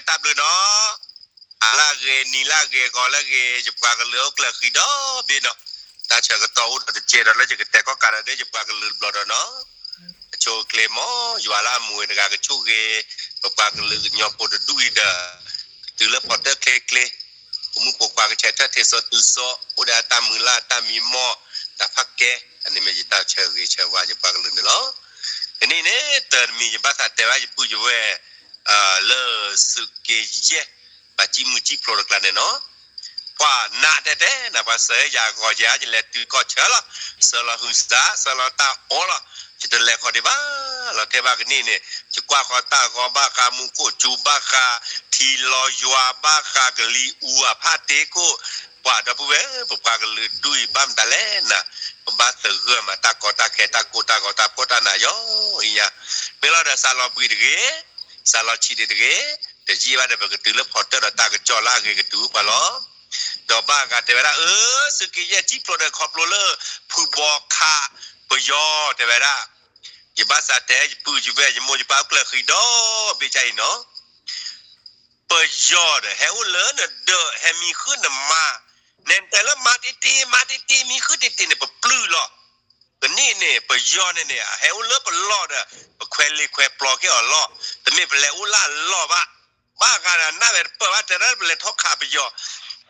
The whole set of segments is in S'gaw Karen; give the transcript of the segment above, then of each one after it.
တၢ်ဘျုးနီၤ. အလၢဂ့ၤ နံၤလၢဂ့ၤ ဂီၤလၢဂ့ၤ ယပှၤကလုာ်အိၣ်ကျၢၢ်ဃံဒီဘ့ၣ်နီၤ. တၢ်ဆၢကတီၢ်အိၣ်ဒီးတကဲဒီးလၢယကတဲကီၢ်ကးဒီး ယပှၤကလုာ်တဘျီဒီးနီၤ. အဆိအချ့ မ်ယွၤလၢအမူဝဲတဂၤကဆိၣ်ဂ့ၤ ပပှၤကလုာ်ကညီဖိတဒူၣ်အံၤဒီး ကတုၤလၢဖီတၢၣ်ချ့ချ့ ပမုၢ်ဖိခွါကဆဲးထၢၣ်ထံးစိးတုၤစိး အိၣ်ဒီးအတၢ်မုၢ်လၢ်အတၢ်မံမီၢ် တၢ်ဖးကဲ အန့ၣ်မ့ၢ်ယတၢ်ဆၢဂ့ၤဆၢဝါယပှၤကလုာ်န့ၣ်လီၤ. ကနံၣ်န့ၣ် တၢ်တမံၤယဘၣ်သးတဲဘၣ်ယပုၢ်ယဝဲၢ် လၢသုးက့ယဲၢ် ပှၤစံၣ်မုၢ်စံၣ်ဖျိးတကျါန့ၣ်နီၤ. ပှၤနးတဲတဲနၤ ပှၤစၢၤယၤဂီၤယၤ ယလဲၤတုၤကီၢ်ဆၢလီၤ. စၢၤလီၤဟုးစး စၢၤလီၤတၢ်အီလီၤ. ယတလဲၤဃီၤဒံးဘၣ်လီၤ. ထဲဘၣ်ကနံၣ်န့ၣ် ယကွၢ်ဃီၤတၢ်ဂီၤဘၣ်ဃး မူခိၣ်စူၤဘၣ်ဃး ထံလီၤယွၤဘၣ်ဃး ကလံၤအူအဖးတ့ခိၣ် ပှၤဒီပုၢ်ဝဲၢ် ပပှၤကလုာ်ဒူၣ်အံၤ ဘၣ်မတၤလဲၣ်နၤ, ပဘၣ်သဂၢၢ်မး တၢ်ကီတၢ်ခဲ တၢ်ကိၢ်တၢ်ဂီၤ တၢ်ဖှီၣ်တၢ်နးယီၤအံၤညါ. မ့ၢ်လီၤဒီး စးလီၤဘှံးတဂ့ၤ, စးလီၤဆံးဒံးတဂ့ၤ, တယံာ်ဘၣ်ဒီး ပကတုၤလၢဖီတၢၣ်ဒီး တၢ်ကစီၣ်လၢအဂ့ၤကတုၤပှၤလီၤ. ဒီးဘၣ်ဂၤတဲဝဲဒၣ် အၢ သုးက့ယဲၢ်စံၣ်ဖျိးဒီး ခီဖျိလၢ ဖုဘီခးပယီၤတဲဝဲဒၣ် ယဘၣ်သးတဲ ယပုၢ်ယဝဲၢ် ယမိၢ်ယပၢ်အိၣ်ကျၢၢ်ဃံဒီဘ့ၣ်ကါအံၤနီၤ. ပယီၤဒီး ဟဲအိၣ်လၢနဒၢး ဟဲမံဃုာ်နမါ, နဲတဲလၢမါတ့တ့ မါတ့တ့ မံဃုာ်တ့တ့န့ၣ် ပပျုၢ်လီၤ. ကနံၣ်န့ၣ် ပယီၤန့ၣ်န့ၣ် ဟဲအိၣ်လၢပလီၢ်ဒီး ပခွဲးလ့ခွဲးပျီက့ၤအီၤလီၤ. တမ့ၢ်ပလဲၤအိၣ်လၢအလီၢ်ဘၣ်. ဘၣ်ဂၤဒီးနၢ်ဝဲတပၢၢ်ဘၣ် တဲဒၣ်ပလဲၤထီၣ်ခးပယီၤ,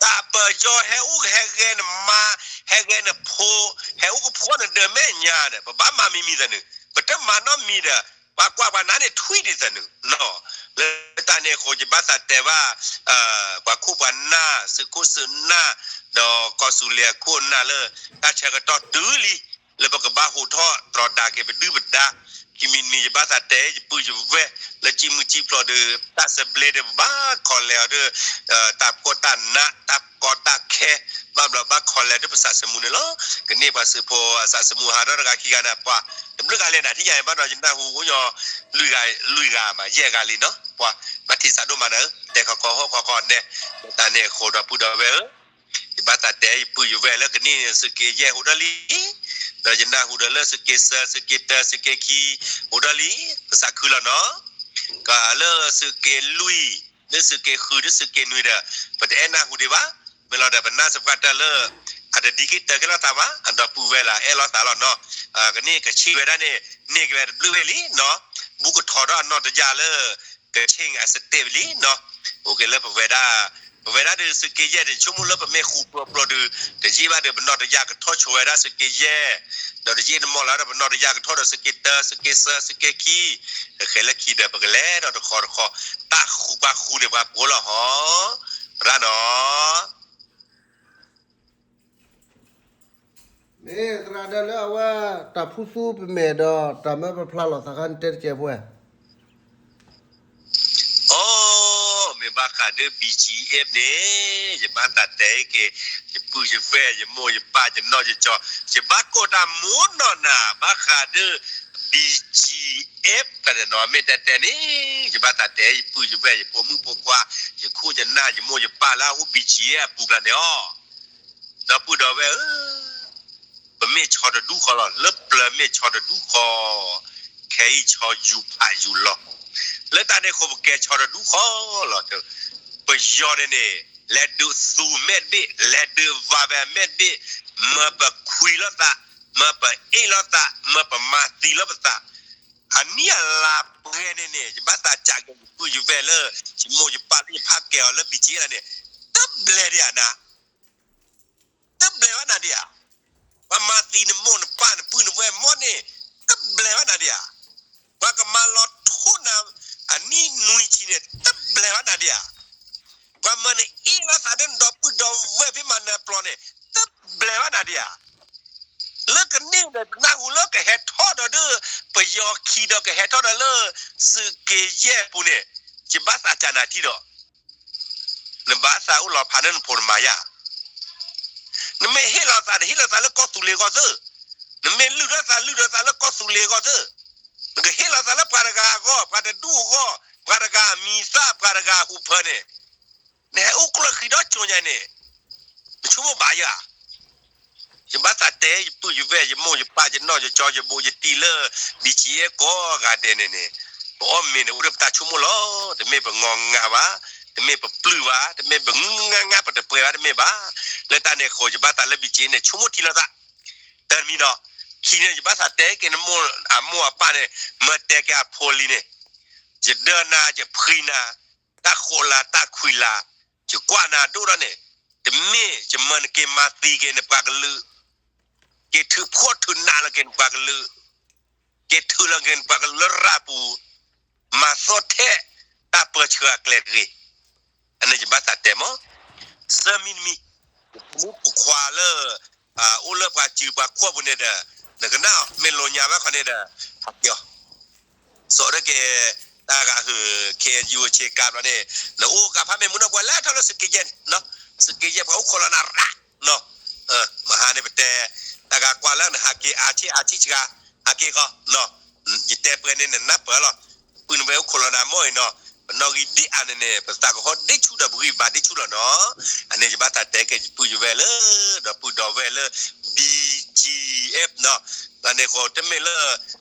တၢ်ပယီၤဟဲအိၣ်ဟဲဂဲၤနမါ, ဟဲဂဲၤနဖိ, ဟဲအိၣ်ကဖှီၣ်နဒၢးမဲာ်ညါဒီး ပဘၣ်မၤမံၤမံၤသနုၤ, ပတမၤနီတမံၤဒီး ပှၤကွၢ်ပှၤနါန့ၣ်ထွံၣ်ဒံးသနုၤနီၤ. လၢတၢ်န့ၣ်အဃိ ယဘၣ်သးတဲဘၣ် ပှၤခိၣ်ပှၤနၢ် သုးခိၣ်သုးနၢ် ဒီးကီၢ်သူလ့ၤအခိၣ်အနၢ်လၢ တၢ်ဆၢကတီၢ်တုၤလံ လၢပကဘၣ်ဟူးထီၣ်တြီဒါက့ၤပဒုၣ်ပဒါ, ခံမံၤတမံၤ ယဘၣ်သးတဲ ယပုၢ်ယဝဲၢ် လၢစံၣ်မုၢ်စံၣ်ဖျိးဒီး တၢ်သဘျ့ဒီး ပဘၣ်ခီလဲၤအီၤဒီး တၢ်ဖှီၣ်တၢ်နး တၢ်ကီတၢ်ခဲ ဘၣ်ဘျီဘၣ်ခီလဲၤဒီးပသးသမူန့ၣ်လီၤ. ကနံၣ်ပှၤသုးဖိအသးသမူဟးထီၣ်တဂၤခံဂၤန့ၣ် ပှၤတဘျုးဂၤလဲၣ်နၤ ထံၣ်ညါအံၤဘၣ်ဒီး ယနၢ်ဟူအိၣ်ညီ လွံၢ်ဂၤမး ယဲၢ်ဂၤလံနီၤ, ပှၤဘၣ်ထံးစးဒိၣ်မးနၤဧၢ, တဲခီခီဟီၣ်ခီခီနဲ, လၢတၢ်န့ၣ်အဃိဒီပုၢ်ဒီဝဲၢ်ဧၢ ယဘၣ်သးတဲယပုၢ်ယဝဲၢ်လၢကနံၣ်န့ၣ် သုးက့ယဲၢ်ဟူးထီၣ်လံ, ဒီးယနၢ်ဟူဒီးလၢသုးက့သၢ သုးက့တၢ သုးက့ခံ ဟူးထီၣ်လံ, ပသးခုလီၤနီၤ, ကလၢသုးက့လွံၢ် လၢသုးက့ဃု လၢသုးက့နွံဒီး ပတအဲၣ်နၢ်ဟူဒံးဘၣ်, မ့ၢ်လီၤဒီးပနၢ်သပှၢ်တၢၢ်လၢ အတဒံက့ၤတၢ်က့ၤလိာ်သးဘၣ် အဒီပုၢ်ဝဲၢ်လၢအဲၣ်လိာ်သးလီၤနီၤ, ကနံၣ်ကဆံးဝဲဒၣ်န့ၣ် န့ၢ်က့ၤဝဲတဘျုးဝဲလံနီၤ, ဘူးကထီထီၣ်အနီၢ်တယၢ်လၢ ကဆ့ၣ်အစတဲဝဲလံနီၤ, အိၣ်က့ၤလၢပဝဲဒၣ် ပဝဲဒၣ်ဒီးသုးက့ယဲၢ်န့ၣ် ဆိကမိၣ်လၢပမ့ၢ်ဃူပျီပျီဒီး တယံာ်ဘၣ်ဒီးပနီၢ်တယၢ်ကထီၣ်ဆိဝဲဒၣ်သုးက့ယဲၢ်, ဒီးတယံာ်တမီၢ်လၢဒီးပနီၢ်တယၢ်ကထီၣ်ဒီးသုးက့တၢ သုးက့သၢ သုးက့ခံ, တဃဲၤလၢခံဒီးပကလဲၤဒီးတခီတခီ, တၢ်ဃူပှၤဃူန့ၣ်ပှၤပိာ်လီၤဟီ, သရၣ်နီၤ မ့ၢ်သရၣ်ဒီးလၢအဝဲ တၢ်ဖူသူပမဲာ်ဒီး တၢ်မၢပဖျါလီၤသးခါန့ၣ် တဲတကဲးဖိဧါ. အိ, မ့ၢ်ဘၣ်ဃးဒီး BGF န့ၣ် ယဘၣ်သးတဲက့ၤ ယပုၢ်ယဝဲၢ် ယမိၢ်ယပၢ် ယနီၢ်ယကၠီ, ယဘၣ်ကိးတၢ်မူနီၢ်နၤ ဘၣ်ဃးဒီး BGF တၢ်န့ၣ်နီၤ, မ့ၢ်တဲတဲန့ၣ် ယဘၣ်သးတဲ ယပုၢ်ယဝဲၢ် ယဖိမုၣ်ဖိခွါ, ယခိၣ်ယနၢ် ယမိၢ်ယပၢ်လၢအအိၣ် BGF အပူၤကျါန့ၣ်အီၤ, ဒီပုၢ်ဒီဝဲၢ်ဧၢ ပမ့ၢ်ဆီတဒူၣ်ဃီလီၤ, လၢပျၢၤမ့ၢ်ဆီတဒူၣ်ဃီ, ခဲအံၤဆီယူၤဖးယူၤလီၤ, လၢတၢ်န့ၣ်အဃိ ပကဲဆီတဒူၣ်ဃီလီၤ. ပယီၤန့ၣ်န့ၣ် လဲၤဒုးသူမဲာ်တဘ့ၣ်, လဲၤဒုးဝးဝဲမဲာ်တဘ့ၣ်, မၢပခွံလီၤသး, မၢပအ့ၣ်လီၤသး, မၢပမၤသံလီၤပသး, အနံၣ်အလါပှဲၤန့ၣ်န့ၣ် ယဘၣ်သးစံးက့ၤယပုၢ်ယဝဲၢ်လၢ ယမိၢ်ယပၢ်လၢယဖးကဲအီၤလၢ BGF န့ၣ် တဘျဲၣ်ဒံးဧါနၤ တဘျဲၣ်ဘၣ်နၤဒံးဧါ, ပှၤမၤသံနမိၢ်နပၢ်နပုၢ်နဝဲၢ်မ့ၢ်န့ၣ် တဘျဲၣ်ဘၣ်နၤဒံးဧါ, ပှၤကမၤလီၤထိၣ်နၤ အနံၣ်နွံဆံန့ၣ် တဘျဲၣ်ဘၣ်နၤဒံးဧါ, ပှၤမၢနအ့ၣ်လိာ်သးဒီးနဒီပုၢ်ဒီဝဲၢ်ဖဲမၤနၢၤပျီန့ၣ် တဘျဲၣ်ဘၣ်နၤဒံးဧါ, လၢကနံၣ်ဒီးတနၢ်ဟူလၢကဟဲထီၣ်ဒီးဒုး ပယီၤခံဒီးကဟဲထီၣ်ဒီးလၢ သုးက့ယဲၢ်ပူၤန့ၣ် ယဘၣ်သးစံးနၤထံဒီး နဘၣ်သးအိၣ်လီၤဖးန့ၢ်နဖိနမါယါ, နမ့ၢ်ဟ့ၣ်လီၤသး နဟ့ၣ်လီၤသးလၢကီၢ်သူလ့ၤအဂီၢ်သ့, နမ့ၢ်လုၢ်ထီၣ်သး လုၢ်ထီၣ်သးလၢကီၢ်သူလ့ၤအဂီၢ်သ့, နကဟ့ၣ်လီၤသးလၢပှၤတဂၤအဂီၢ် ပှၤတဒူၣ်အဂီၢ် ပှၤတဂၤအမံၤသၣ် ပှၤတဂၤအဟူးဖၢန့ၣ်, နဟဲအိၣ်ကျၢၢ်ဃံဒီးကၠိညါန့ၣ်, နဆိကမိၣ်ဘၣ်ယါ ယဘၣ်သးတဲ ယပုၢ်ယဝဲၢ် ယမိၢ်ယပၢ် ယနီၢ်ယကၠီ ယဘူးယတံၢ်လၢ BGF ကိးဂၤဒဲးန့ၣ်န့ၣ်, ပအီၣ်မ့ၤန့ၣ် အိၣ်ဒီးပတၢ်ဆိကမိၣ်လီၤ. တမ့ၢ်ပငီၢ်ငါဘၣ်, တမ့ၢ်ပပျုၢ်ဘၣ်, တမ့ၢ်ပငါငါပတပှဲၤဘၣ် တမ့ၢ်ဘၣ်. လၢတၢ်န့ၣ်အဃိ ယဘၣ်သးလၢ ဘံၣ်ကၠ့ န့ၣ် ဆိကမိၣ်ထံလီၤသး တၢ်တမံၤဒီး, ခံန့ၣ် ယဘၣ်သးတဲက့ၤနမိၢ်အမိၢ်အပၢ်န့ၣ်, မ့ၢ်တဲက့ၤအဖိလံန့ၣ်, ယဒၢနၤ ယဖှံနၤ, တၢ်ဃိးလါ တၢ်ခွံလါ, ယကွၢ်နၤဒိၣ်ဒီးန့ၣ်, တမ့ၢ်ယမၢနက့ၤမၤသံက့ၤနပှၤကလုာ်, က့ၤထုးဖှီၣ်ထုးနးလီၤက့ၤနပှၤကလုာ်, က့ၤထုးလီၤက့ၤနပှၤကလုာ်လၢရၤပူၤ, မၤသီၣ်ထဲတၢ်ပၢဆှၢအကျဲတဂ့ၤ. အန့ၣ်ယဘၣ်သးတဲမး, ဆၢမံၤတမံၤ, ပမူပခွါလၢ အိၣ်လၢပှၤစုပှၤခီၣ်ပူၤန့ၣ်ဒီး, နကနၣ်အီၤ မ့ၢ်လိာ်ညါဘၣ်ခီန့ၣ်ဒီး, ဟးက့ၤအီၤ, စိာ်ဒၣ်က့ၤ တၢ်ဂၤဟုး ခ့ၣ်အဲၣ်ယူၣ် ဆ့ကၤဘျီန့ၣ်, နအိၣ်ကးဖးမ့ၢ်မူနီၢ်ပှၤလၢထီၣ်လၢစက့ယဲၢ်, စက့ယဲၢ်ပှၤအိၣ်ခိးလီၤနၤရး, မဟါန့ၣ်ပတဲ, တၢ်ဂၤကွၢ်လၢနဟးက့ၤအါဆ့အါဆံတဂၤ, ဟးက့ၤဃီ, ယတဲပှဲၤန့ၣ်နနၢ်ပၢၢ်လီၤ, ပုၢ်နဝဲၢ်အိၣ်ခိးလီၤနၤမ့ၢ်အံၤနီၤ, ပနီၣ်ဂံၢ်ဒ်အါန့ၣ်န့ၣ် ပသးကဟီၣ်ဒ့ဆူၣ်ဒီးပဂံၢ်ဘါဒ့ဆူၣ်လီၤနီၤ. အန့ၣ်ယဘၣ်သးတဲက့ၤယပုၢ်ယဝဲၢ်လၢ, ဒီပုၢ်ဒီဝဲၢ်လၢ ဘံၣ်ကၠံၣ်အဲၣ်နီၤ, အန့ၣ်ဃိတမ့ၢ်လၢ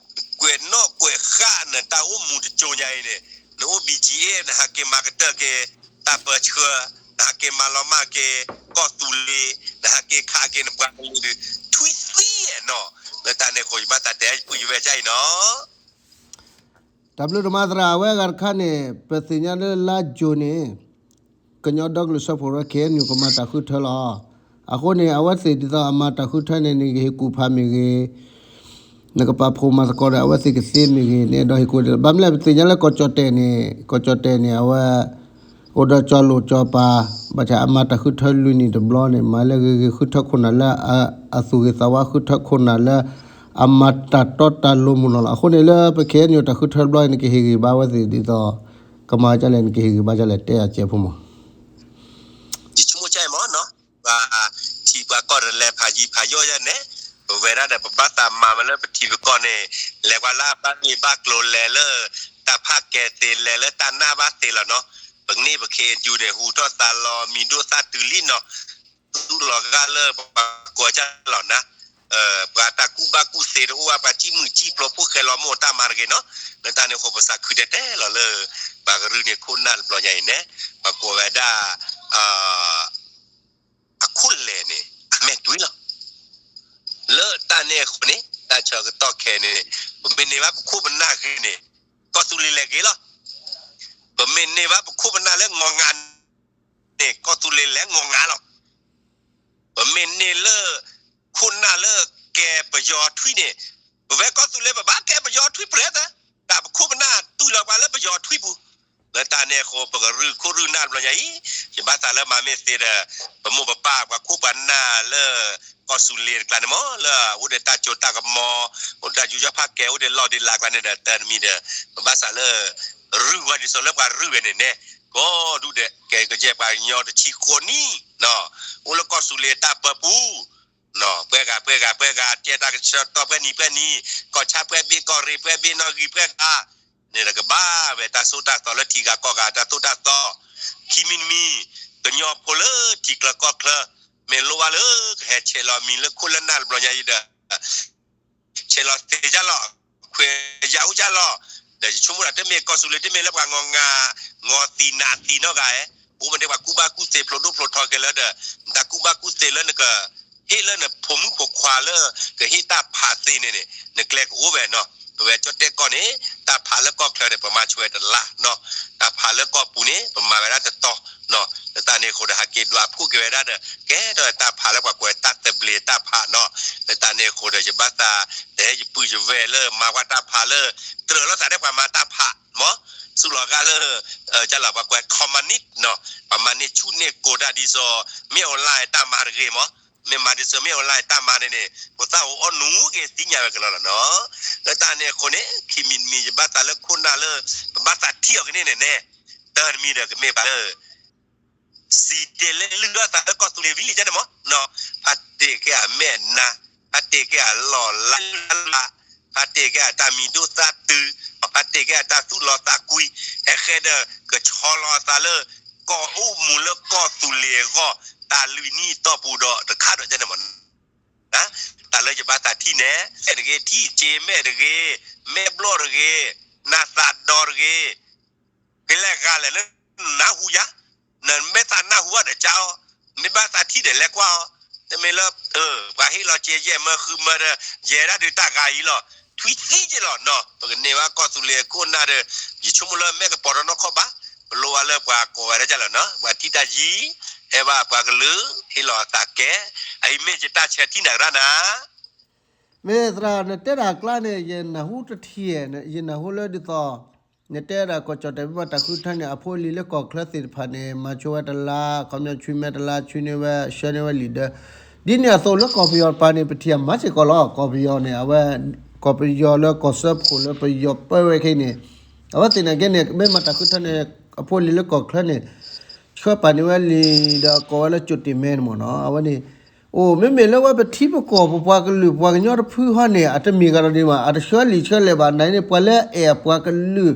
ကွဲးနီၣ်ကွဲးဃာ်နတၢ်အိၣ်မူတကၠိညါအံၤန့ၣ်, နအိၣ် ဘံၣ်ကၠံၣ်အဲၣ် နဟးက့ၤမၤကတၢၢ်က့ၤ တၢ်ပၢဆှၢ, နဟးက့ၤမၤလီၤမၢ်က့ၤ ကီၢ်သူလ့ၤ, နဟးက့ၤခးက့ၤနပှၤကလုာ် ထွံၣ်သံနီၤ, လၢတၢ်န့ၣ်အဃိ ယဘၣ်သးတဲယပုၢ်ယဝဲၢ်ဒ်အံၤနီၤ. တၢ်ဘျုးဒိၣ်မးသရၣ်, အဝဲအဂၤတခါန့ၣ် ပသ့ၣ်ညါလၢလါယူၤန့ၣ် ကညီဒီကလုာ်စၢဖှိၣ်ကရၢ ခ့ၣ်အဲၣ်ယူၣ် ကမၤတၢ်ဃုထၢလီၤ. အဃိန့ၣ် အဝဲသ့ၣ်ဒ်သိးအမၤတၢ်ဃုထၢန့ၣ် နကဟ့ၣ်ကူၣ်ဖးမ့ၢ်ဂ့ၤ, နကပာ်ဖှိၣ်မၤသကိးဒီးအဝဲသ့ၣ်ကသ့မ့ၢ်ဂ့ၤန့ၣ် ဒီးဟ့ၣ်ကူၣ်, ဘၣ်မနုၤလဲၣ် ပသ့ၣ်ညါလၢကီၢ်ကၠီၣ်တဲၣ်န့ၣ်, ကီၢ်ကၠီၣ်တဲၣ်န့ၣ် အဝဲ အိၣ်ဒီးကၠီလိာ်ကၠီပၤ, ဘၣ်ဆၣ်အမၤတၢ်ဃုထၢလွံၢ်နံၣ်တဘျီန့ၣ် မၤလၢဂ့ၤဂ့ၤ ဃုထၢခိၣ်နၢ်လၢအသူၣ်ဂ့ၤသးဝါ, ဃုထၢခိၣ်နၢ်လၢအမၤတၢ်တီတၢ်လိၤမုၢ်နီၢ်လီၤ. အဃိန့ၣ်လၢပ ခ့ၣ်အဲၣ်ယူၣ် တၢ်ဃုထၢတဘျီအံၤ နကဟ့ၣ်ဂံၢ်ဘါဝဲသ့ၣ်ဒ်သိး ကမၤဒ်လဲၣ် နကဟ့ၣ်ဂံၢ်ဘါဒ်လဲၣ် တဲအကဲဖိမး. ယဆိကမိၣ်ကမးနီၤ, ပှၤထံပှၤကီၢ်တလဲၤဖးယံၤဖးယီၢ်ယဲန့ၣ်, ပဝဲဒၣ်ဒီးပဘၣ်သးမၤဝဲလၢပထံပကီၢ်န့ၣ်, လဲၤပှၤလၢအဘၣ်ဂ့ၢ်ဘၣ်ကျိၤ လဲၤလၢတၢ်ဖးကဲသ့ လဲၤလၢတၢ်နၢ်ဘၣ်သ့လီၤနီၤ. ပန့ၢ်ပ ခ့ၣ်အဲၣ်ယူၣ် န့ၣ် ဟူးထီၣ်သါလီၤ မံၤဒိၣ်သၣ်တုၤလံနီၤ, သူၣ်လီၤဂာ်လၢပှၤကိးကၢ်လီၤနၤ, ပှၤတၢ်ကူၣ်ဘၣ်ကူၣ်သ့တအိၣ်ဘၣ်, ပှၤစံၣ်မုၢ်စံၣ်ဖျိ ဖိၣ်ဃဲလီၤမိၢ်တၢ်မၤတဂ့ၤနီၤ. လၢတၢ်န့ၣ်အဃိ ပသးခုဒဲးတဲလီၤလၢ ပှၤကရူၢ်န့ၣ် ခိၣ်နၢ်တဘျီညါအံၤန့ၣ်, ပှၤကိးဝဲဒၣ် အခိၣ်လဲၤန့ၣ် အမဲာ်တွံၢ်လီၤ. လၢတၢ်န့ၣ်အဃိန့ၣ် တၢ်ဆၢကတီၢ်ခဲအံၤန့ၣ်, ပမ့ၢ်န့ၢ်ဘၣ်ပခိၣ်ပနၢ်ဂ့ၤန့ၣ်, ကီၢ်သူလ့ၤလဲၤဂ့ၤလီၤ. ပမ့ၢ်န့ၢ်ဘၣ်ပခိၣ်ပနၢ်လၢငီၢ်ငါန့ၣ် ကီၢ်သူလ့ၤလဲၤငီၢ်ငါလီၤ. ပမ့ၢ်န့ၢ်လၢ ခိၣ်နၢ်လၢကဲပယီၤထွံၣ်န့ၣ်, ပဝဲကီၢ်သူလ့ၤ ပဘၣ်ကဲပယီၤထွံၣ်ပြဲသၢ, တၢ်ပခိၣ်ပနၢ်တုၤလီၤပှၤလၢပယီၤထွံၣ်ပူၤ. လၢတၢ်န့ၣ်အဃိ ပကရူၢ်ခိၣ်ရူၢ်နၢ်တဘျီညါအံၤ, ယဘၣ်သးလၢမၤမ့ၢ်သ့ဒီး ပမိၢ်ပပၢ်ပှၤခိၣ်ပှၤနၢ်လၢ ကီၢ်သူလ့ၤတကျါန့ၣ်မး လၢအအိၣ်ဒီးတၢ်စိတၢ်ကမီၤ, အိၣ်ဒီးတၢ်ယူးယီၣ်ဖးကဲ အိၣ်ဒီးလီၢ်ဒီးလၤကျါန့ၣ်ဒီး တၢ်တမံၤဒီး ပဘၣ်သးလၢ ရူၢ်ဝဲဒ်သိးလၢပှၤရူၢ်ဝဲန့ၣ်နဲ, ကိးဒူၣ်ဒဲး ကဲကယဲၢ်ပှၤကညီတဆံဃိးနံၣ်, အိၣ်လၢကီၢ်သူလ့ၤတၢ်ပၢပူၤ, ပှဲၤဂၤ ပှဲၤဂၤ ပှဲၤဂၤ ကဲတၢ်ကဆၢကတီၢ်ပှဲၤနံၤပှဲၤနံၤ, ကီၢ်ဆၣ်ပှဲၤဘ့ၣ် ကီၢ်ရ့ၣ်ပှဲၤဘ့ၣ် နီၣ်ဂံၢ်ပှဲၤဂၤ, န့ၣ်ဒီးကဘၣ်ဝဲတၢ်သိၣ်တၢ်သီလၢထံဂၤကီၢ်ဂၤ တၢ်သိၣ်တၢ်သီ, ခံမံၤတမံၤ, ကညီဖိလၢထံချၢကီၢ်ချၢ, မ့ၢ်လိၣ်ဘၣ်လၢကဟဲဆဲးလီၤမံၤလၢခိၣ်လၢနၢ်တဘျီညါအံၤဒီး ဆဲးလီၤသ့ဒ်လီၤ, ခွဲးယာ်အိၣ်ဒ်လီၤ, ဒီးယဆိကမိၣ်ဒီးတမ့ၢ်ကီၢ်သူလ့ၤ တမ့ၢ်လၢပှၤငီၢ်ငါ, ငီၢ်သံနးသံနီတဂၤဧါ, အိၣ်မ့ၢ်တ့ၢ်ပှၤကူၣ်ဘၣ်ကူၣ်သ့ဖျိဒိၣ်ဖျိထီက့ၤလၢဒီး, တၢ်ကူၣ်ဘၣ်ကူၣ်သ့လၢနက ဟ့ၣ်လၢနဖိမုၣ်ဖိခွါလၢ ကဟ့ၣ်တၢ်ဖးသ့န့ၣ်န့ၣ် နကျဲကအိၣ်ဝဲနီၤ, ပဝဲကၠီၣ်တဲၣ်ကီၢ်န့ၣ် တၢ်ဖးလၢကီၢ်ချၢန့ၣ် ပမၤဆိဝဲတလါနီၤ, တၢ်ဖးလၢကီၢ်ပူၤန့ၣ် ပမၤဝဲဒၣ်တတီၤနီၤ, လၢတၢ်န့ၣ်အဃိဒီး ဟးက့ၤဒွးဖှိၣ်က့ၤဝဲဒၣ်ဒီး ကဲထီၣ်တၢ်ဖးလၢပှၤကိးဝဲတၢ်သဘျ့တၢ်ဖးနီၤ, လၢတၢ်န့ၣ်အဃိဒီး ယဘၣ်သး တဲယပုၢ်ယဝဲၢ်လၢမၤကွၢ်တၢ်ဖးလၢ ကြၢးလီၤသးဒီးပှၤမၤတၢ်ဖးမး, ဆူးလီၤဂာ်လၢ ကလီၤပှၤကိးဝဲ communist နီၤ, ပှၤမၤန့ၢ်ဆူၣ်န့ၢ်ကိးတၢ်ဒ်သိး မ့ၢ်အီၤလၢတၢ်မၤတဂ့ၤမး, မ့ၢ်မၤဒ်သိးမ့ၢ်အီၤလၢတၢ်မၤန့ၣ်န့ၣ် ဖိသၣ်အိၣ်အီၣ်နူၤက့ၤသ့ၣ်ညါဝဲကလီလီၤနီၤ, လၢတၢ်န့ၣ်အဃိန့ၣ် ခံမံၤတမံၤ ယဘၣ်သးလၢခိၣ်နၢ်လၢ ပဘၣ်သးထံၣ်အီၤကန့ၣ်န့ၣ်န့ၣ်, တၢ်တမံၤဒီးကမ့ၢ်ဘၣ်လၢ စံးတဲလၢလုၢ်ထီၣ်သးလၢကီၢ်သူလ့ၤဝံၤလံကန့ၣ်မး, ဖါတ့ၢ်က့ၤအမဲာ်နါ, ဖါတ့ၢ်က့ၤအလီၢ်လၢ်လၢ်, ဖါတ့ၢ်က့ၤအတၢ်မံၤဒိၣ်သၣ်တုၤ, ဖါတ့ၢ်က့ၤအတၢ်သူၣ်လီၤသးကွံ, ဟဲဃဲဒီးကဆီလီၤအသးလၢ ကီၢ်အိၣ်မူလၢကီၢ်သူလ့ၤအဂီၢ် တၢ်လွံၢ်နံၣ်အတီၢ်ပူၤဒီးတခါဒီးကန့ၣ်မး တၢ်လၢယဘၣ်သးထံၣ်န့ၣ် မဲာ်တဂ့ၤ, ထံၣ်စ့မဲာ်တဂ့ၤ, မဲာ်ဘျီၣ်တဂ့ၤ, နသးဒီတဂ့ၤ ကလဲၤဂၤလဲၣ်လၢနနၢ်ဟူယၤ, နမ့ၢ်သးနၢ်ဟူဘၣ်ဒီးကၢ်အီၤ, မ့ၢ်ဘၣ်သးထံၣ်ဒီးလဲၤကွၢ်အီၤ, တမ့ၢ်လၢ ပှၤဟ့ၣ်လီၤစ့ယဲၢ်မၢဃုမၢဒီး ယဲဒၣ်ဒုးတၢ်ဂၤအံၤလီၤ, ထွံသံက့လီၤနီၤ, ပကန့ၢ်ဘၣ်ကီၢ်သူလ့ၤအခိၣ်အနၢ်ဒီး ယဆိကမိၣ်လၢမဲၢ်ကပီၤထီၣ်နီၢ်ခီၣ်ဘၣ်, ပလိၣ်ဘၣ်လၢပှၤကိးဝဲဒၣ်ကၢ်လီၤနီၤ, ပှၤထံၣ်တၢ်ယံၤ, ဟဲဘၣ်ပှၤကလုာ်, ဟ့ၣ်လီၤအသးကဲ, အအံၤမ့ၢ်ယတၢ်ဆၢထံၣ်နၤကရၢ်နၤ မ့ၢ်သရၣ် နတဲတၢ်အကျါန့ၣ် ယနၢ်ဟူတထံၣ်, ယနၢ်ဟူလၢဒ်သိး နတဲဒၣ်ကီၢ်ကၠီၣ်တဲၣ်မ့ၢ်ဘၣ်တၢ်ဃုထၢန့ၣ် အဖိအလံၤလၢကီၢ်ချၢသ့ၣ်တဖၣ်န့ၣ် မၤဆိဝဲတလါ, ခီပညီဆွံမဲတလါ, ဆွံန့ၢ်ဝဲ, ဆှၢန့ၢ်ဝဲလံာ်ဒၢ. ဒ်န့ၣ်အသိးလၢကီၢ်ပယီၤတပၤန့ၣ် ပထံၣ်အမၤစ့ၢ်ကီးလီၤ. ကီၢ်ပယီၤန့ၣ် အဝဲ ကီၢ်ပယီၤလၢကီၢ်စၢဖှိၣ်လၢပယီၤပၢဝဲခဲအံၤန့ၣ် အဝဲသ့ၣ်န့ၣ်ကဲန့ၣ် မ့ၢ်မၤတၢ်ဃုထၢန့ၣ် အဖိအလံၤလၢကီၢ်ချၢန့ၣ် ဆှၢပာ်န့ၢ်ဝဲလံာ်ဒီးကိးဝဲလၢ ကြိုတင်မဲ န့ၣ်မ့ၢ်နီၤ, အဝဲန့ၣ် အိၣ် မ့မ့ၢ်လၢဝဲပထံပကီၢ် ပပှၤကလုာ်ပှၤကညီတဖုဟီန့ၣ် အတမ့ၢ်ဂၤဒီးဒံးဘၣ်, အတဆှၢလံာ်ဆှၢလဲၢ်ဘၣ်, နၤန့ၣ် ပှၤလၢအဲၣ်အပှၤကလုာ်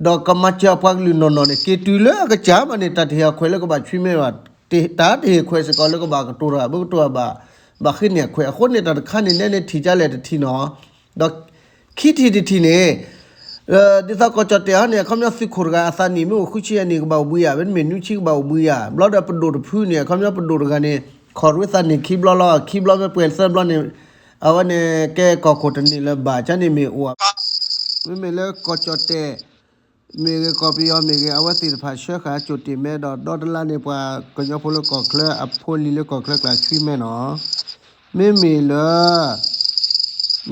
ဒီးကမၤစၢၤအပှၤကလုာ်နီၢ်နီၢ်န့ၣ် က့ၤတုၤလၢအကစၢ်မးန့ၣ် တၢ်တဟ့ၣ်အခွဲးလၢကဘၣ်ဆွံမဲဘၣ်, တၢ်တဟ့ၣ်ခွဲးစ့ၢ်ကီးလၢကဘၣ်ကတိၤတၢ်ဘၣ်, ဘၣ်ဃ့န့ၢ်အခွဲး. အဃိန့ၣ်တၢ်တခါန့ၣ် နဲန့ၣ်ထံၣ်ကလဲၣ်တထံၣ်နီၤ, ဒီး ခံထံၣ်တထံၣ်န့ၣ် ဒ်သိးကီၢ်ကၠီၣ်တဲၣ်ဟီန့ၣ် အခီပညီသုးခိၣ်တဂၤအသးနံၣ်မ့ၢ်အိၣ်ဃုဆံအနံၣ်ကဘၣ်အိၣ်ဘှံးယၤ, မ့တမ့ၢ်နွံဆံကဘၣ်အိၣ်ဘှံးယၤ, ဘျီဒီးပဒိၣ်တဖုန့ၣ် အခီပညီပဒိၣ်တဂၤန့ၣ် ခီၣ်ရ့သးနံၣ်ခံဘျီလီၤ, ခံဘျီမ့ၢ်ပှဲၤသၢဘျီန့ၣ် အဝဲန့ၣ်ကဲကီၢ်ခိၣ်တန့ၢ်လၢၤဘၣ်, ကန့ၣ်မ့ၢ်အိၣ် မ့မ့ၢ်လၢကီၢ်ကၠီၣ်တဲၣ် မ့ၢ်ဂ့ၤ ကီၢ်ပယီၤမ့ၢ်ဂ့ၤ အဝဲသ့ၣ်တဖၣ်ဆှၢဃာ် ကြိုတင်မဲ ဒီးဒီတလါန့ၣ် ပှၤကညီဖိလၢကီၢ်ချၢ အဖိအလံၤလၢကီၢ်ချၢကျါဆွံမဲနီၤ, မ့မ့ၢ်လၢ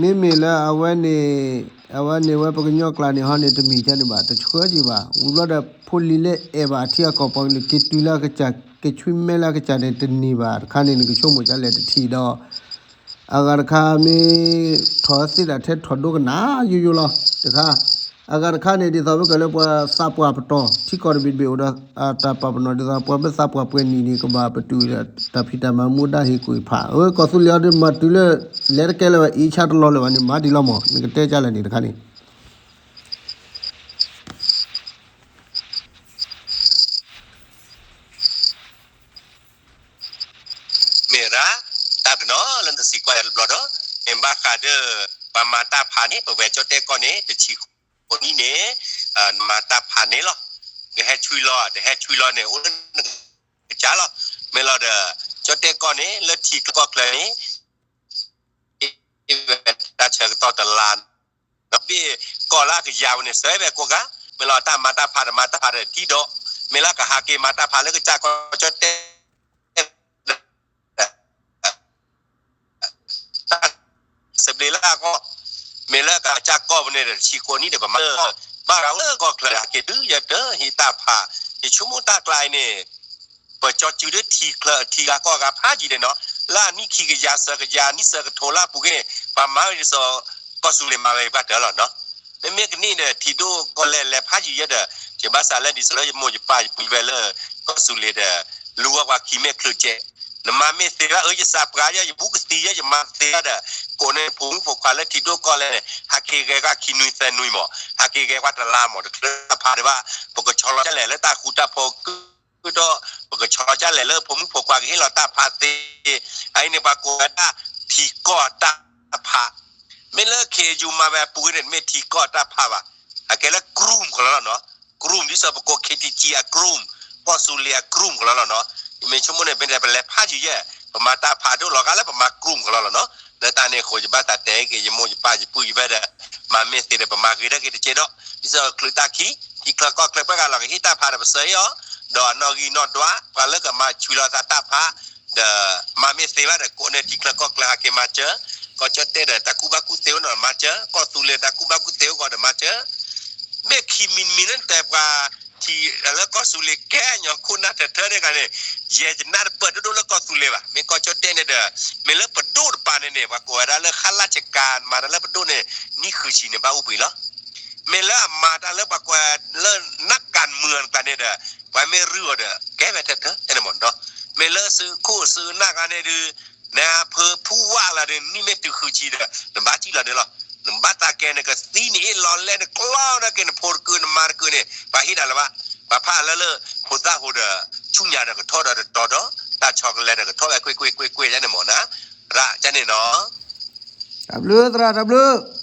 မ့မ့ၢ်လၢအဝဲန့ၣ် အဝဲန့ၣ်ဝဲပကညီကျါန့ၣ်ဟီန့ၣ် တမ့ၢ်ကန့ၣ်ဘၣ် တဆှၢက့ၤဘၣ်, ဝံၤဘျီဒီး ဖိလံၤလၢအဲၣ်ဘၣ်အထံအကီၢ်ပှၤကလုာ်က့ၤတုၤလၢအကစၢ် က့ၤဆွံမဲလၢအကစၢ်န့ၣ်တန့ၢ်ဘၣ်, တခါန့ၣ် နကဆိကမိၣ်ကလဲၣ်တထံၣ်ဒီး အဂၤတခါမ့ၢ် ထီၣ်သ့ဒၣ်ထဲထီၣ်ဒိကနၣ်ယိယိလီၤ, တခါ အဂၤတခါန့ၣ် ဒ်သိးမ့ၢ်ကလၢပှၤသးပှၢ်ပတီၢ် ထံကီၢ်တဘ့ၣ်တဘ့ၣ်အိၣ်ဒီး တၢ်ပာ်ပနီၣ်ဒ်သိး ပှၤမ့ၢ်သးပှၢ်ပှဲၤနံၣ်န့ၣ် ကဘၣ်ပတုာ်တၢ်ဖံးတၢ်မၤမူဒါဟ့ၣ်ကူၣ်ဖး, အဝဲကီၢ်သူလ့ၤအီၤဒ်မၤတုၤလၢ လဲၤတကဲလၢၤဘၣ် အံၤဆါတလီၤလၢၤဘၣ်န့ၣ် မၤဒံးလီၤမး နကတဲကလဲၣ်န့ၣ်တခါန့ၣ် မ့ၢ်ရၣ် တၢ်တနီၤလၢနစံးကွၢ်ယၤတဘျီဒီး မ့ၢ်ဘၣ်ဃးဒီး ပှၤမၤတၢ်ဖးန့ၣ် ပဝဲကၠီၣ်တဲၣ်ကီၢ်န့ၣ် တဆံဃိးနံၣ်န့ၣ် နမၤတၢ်ဖးန့ၣ်လီၤ. ကဟဲဆွံလီၤ တဟဲဆွံလီၤန့ၣ် အိၣ်လၢနကစၢ်လီၤ. မ့ၢ်လီၤဒီး ကၠီၣ်တဲၣ်ကီၢ်န့ၣ် လၢထံချၢကီၢ်ချၢန့ၣ် ဝဲတၢ်ဆၢကတီၢ်တလါ ဒီးဘ့ၣ်ကီၢ်လၢအကယၤဝဲန့ၣ် စၢၤဝဲကိးဂၤ, မ့ၢ်လီၤတၢ်မၤတၢ်ဖးဒီးမၤတၢ်ဖးဒီးတံၤဒီး, မ့ၢ်လၢကဟးက့ၤမၤတၢ်ဖးလၢကစၢ်ကီၢ်ကၠီၣ်တဲၣ် တၢ်စဘျ့လၢအဂီၢ်, မ့ၢ်လၢကစၢ်ကီၢ်ပူၤန့ၣ်ဒီး တဆံဃိးနံၣ်ဒီး ပမၤ ဘၣ်ဃးလၢကီၢ်ချၢဟးက့ၤတုၤယတဟ့ၣ်တၢ်ဖး, ယဆိကမိၣ်တၢ်ကျါအံၤန့ၣ် ပကၠီစုၤဒီးထံချၢထံဂၤကီၢ်ဂၤဖးယံာ်န့ၣ်နီၤ, လၢအနံၣ်ခံကယၤသၢကယၤနံၣ်ဆၢကထိလၢအပူၤကွံာ်န့ၣ် ပှၤမၤဝဲဒ်သိး ကီၢ်သူလ့ၤမၤဝဲအံၤဘၣ်တၢ်လီၤနီၤ. မ့မ့ၢ်ကနံၣ်ဒီး ထံဒိၣ်ကီၢ်လဲၢ်လဲၤဖးယံာ်ယဲဒီး ယဘၣ်သးလၢဒ်သိးလၢယမိၢ်ယပၢ်ယပုၢ်ယဝဲၢ်လၢ ကီၢ်သူလ့ၤဒီး လူၤဝဲပှၤခံမ့ၢ်ချုးကဲး, နမၤမ့ၢ်သ့ဘၣ် အၢ ယသးပှၢ်ယဲ ယဘူးကသံယဲ ယမၤသ့ဘၣ်ဒီး ကိးန့ၢ်ဖိမုၣ်ဖိခွါလၢထံဒိၣ်ကီၢ်လဲၢ်န့ၣ် ဟးက့ၤဂဲၤကွၢ်ခံနွံသၢနွံမး, ဟးက့ၤဂဲၤကွၢ်တလါမး တချုးတၢ်ဖးဒံးဘၣ်, ပကဆီလီၤကလဲၣ်လၢတၢ်ဃူတၢ်ဖိး ကဒီး ပကဆီလီၤကလဲၣ်လၢဖိမုၣ်ဖိခွါကဟ့ၣ်လီၤတၢ်ဖးသ့, အအံၤန့ၣ် ပှၤကိးဝဲဒၣ် ထံကီၢ်တၢ်ဖး, မ့ၢ်လၢ ခ့ယု မၤဝဲအပူၤန့ၣ် တမ့ၢ်ထံကီၢ်တၢ်ဖးဘၣ်, အကဲလၢ group ကလီလီၤနီၤ, group ဒ်သိးပကိး ခ့တံကံ အ group ကီၢ်သူလ့ၤအ group ကလီလီၤနီၤ, ယမ့ၢ်ဆိကမိၣ်န့ၣ် မ့ၢ်ပလဲၤဖးယံာ်ယဲ, ပမၤတၢ်ဖးဒိၣ်လီၤဂာ်လၢပမၤ group ကလီလီၤနီၤ, လၢတၢ်န့ၣ်အဃိ ယဘၣ်သးတဲက့ၤ ယမိၢ်ယပၢ်ယပုၢ်ယဝဲၢ်ဒီး မၤမ့ၢ်သ့ဒီး ပမၤဂ့ၤထီၣ်က့ၤတကဲဒီး, ဒ်သိးချုးတၢ်ခံ ထံချၢကီၢ်ချၢပှဲၤဂၤလီၤ ကဟ့ၣ်တၢ်ဖးဒီးပစၢၤအံၤအီၤ, ဒီးအနီၣ်ဂံၢ်နီၣ်ဒွး ပှၤလၢကမၤဆွံလီၤသးတၢ်ဖး ဒီးမၤမ့ၢ်သ့ဘၣ်ဒီး ကိးန့ၢ်ထံချၢကီၢ်ချၢဟးက့ၤမၤစၢၤ, ကီၢ်ကၠီၣ်တဲၣ်ဒီးတၢ်ကူၣ်ဘၣ်ကူၣ်သ့အိၣ်နီၤမၤစၢၤ, ကီၢ်သူလ့ၤတၢ်ကူၣ်ဘၣ်ကူၣ်သ့အိၣ်ဂီၢ်ဒီးမၤစၢၤ, မ့ၢ်ခံမံၤမံၤလၢနတဲပှၤ ထံလၢကီၢ်သူလ့ၤကဲညီခိၣ်နၢ်ထၢၣ်ထၢၣ်န့ၣ်ဂၤန့ၣ်, ယဲယနၢ်တပၢၢ်ဒိၣ်ဒိၣ်လၢကီၢ်သူလ့ၤဘၣ်, မ့ၢ်ကီၢ်ကၠီၣ်တဲၣ်န့ၣ်ဒီး မ့ၢ်လၢပဒိၣ်တပၤန့ၣ်န့ၣ် ပှၤကိးဝဲဒၣ်လၢ ခလချက မၤတၢ်လၢပဒိၣ်န့ၣ် နံၣ်ဃုဆံန့ၣ် ဘၣ်အိၣ်ဘှံးလီၤ. မ့ၢ်လၢအမၤတၢ်လၢပှၤကွဲးလၢ နၢ်ကၣ်မုၢ်အကျါန့ၣ်ဒီး ပှၤမ့ၢ်ရုၢ်အီၤဒီး ကဲဝဲထဲထဲန့ၣ်မးနီၤ, မ့ၢ်လၢစုခိၣ်စုနၢ်ဂၤန့ၣ်ဒုး နဖုဖူဝၣ်လၢဒီး နံၣ်မ့ၢ်တုၤဃုဆံဒီး နဘၣ်စံၣ်လီၤန့ၣ်လီၤ. နဘၣ်သးကဲ နကသံန့ၣ်အ့ၣ်လီၤလဲၣ် နကျီၢ်ဒၣ်က့ၤ နဖိတကုာ် နမါတကုာ်န့ၣ် ပှၤဟ့ၣ်ဒၣ်လၢၤဘၣ်. ပှၤဖးလၢလၢ ဖိသၣ်ဟိဒီး ဆူညါဒီးကထီၣ်ဒီးတတီၤဒီး တၢ်ဆီကလဲၤဒီးကထီၣ်ဝဲကွ့ၢ်ကွ့ၢ်ကွ့ၢ်ကွ့ၢ်န့ၣ်မးနီၤ, ရၣ်ကန့ၣ်နီၤ. တၢ်ဘျုးသရၣ် တၢ်ဘျုး